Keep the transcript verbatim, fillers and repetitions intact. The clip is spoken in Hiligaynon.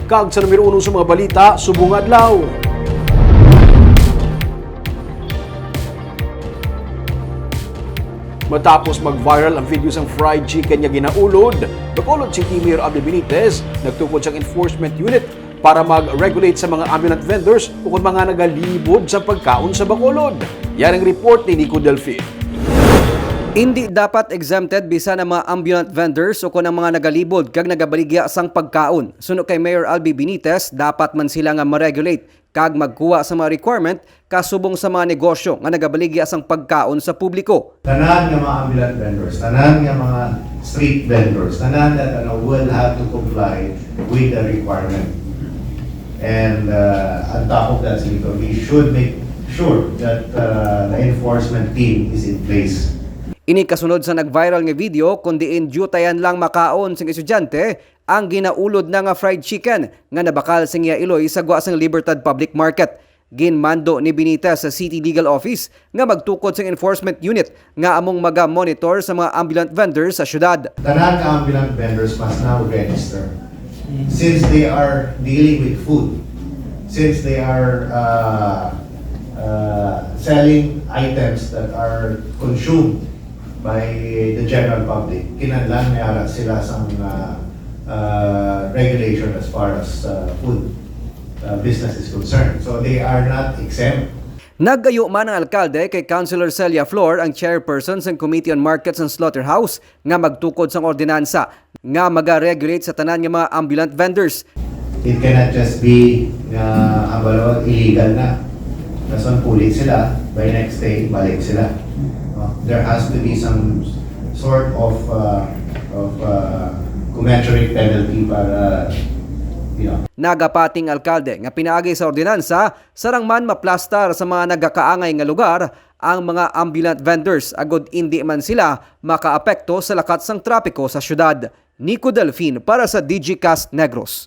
Kag sa numero uno sa mga balita subong nga adlaw. Matapos mag-viral ang video sang fried chicken nga ginaulod, Bacolod City Mayor Abby Benitez nagtukod sang enforcement unit para mag-regulate sa mga ambulant vendors ukon mga nagalibod sa pagkaon sa Bacolod. Yaring report ni Nico Delfin. Indi dapat exempted bisan ang mga ambulant vendors ukon ang mga nagalibod kag nagabaligya sang pagkaon. Suno kay Mayor Abby Benitez, dapat man sila nga ma-regulate kag magkuha sa mga requirement kasubong sa mga negosyo nga nagabaligya sang pagkaon sa publiko. Tanan nga mga ambulant vendors, tanan nga mga street vendors, tanan that, ano, will have to comply with the requirement. And, uh, on top of that, Senator, we should make sure that, uh, the enforcement team is in place. Ini kasunod sa nag-viral nga video kon diin diutayan lang makaon sing estudyante ang ginaulod na nga fried chicken nga nabakal sing iya iloy sa gwa sang Libertad Public Market. Ginmando ni Benitez sa City Legal Office nga magtukod sing enforcement unit nga among maga-monitor sa mga ambulant vendors sa syudad. Tanan nga ambulant vendors must now register since they are dealing with food, since they are, uh, uh, selling items that are consumed by the general public. Kinahanglan may ara sila sang, uh, uh, regulation as far as, uh, food, uh, business is concerned. So they are not exempt. Naggayo man ang alkalde kay Councilor Celia Flor, ang chairperson sang Committee on Markets and Slaughterhouse, nga magtukod sang ordinansa nga maga-regulate sa tanan nga mga ambulant vendors. It cannot just be nga ang balo illegal na. Dason pulit sila, by next day, balik sila. No? There has to be some sort of, uh, of, uh, commensurate penalty para, you know. Nagapati ang alkalde nga pinaagi sa ordinansa, sarang man maplastar sa mga nagakaangay nga lugar ang mga ambulant vendors agod indi man sila makaapekto sa lakat sang trapiko sa syudad. Nico Delfin para sa Digicast Negros.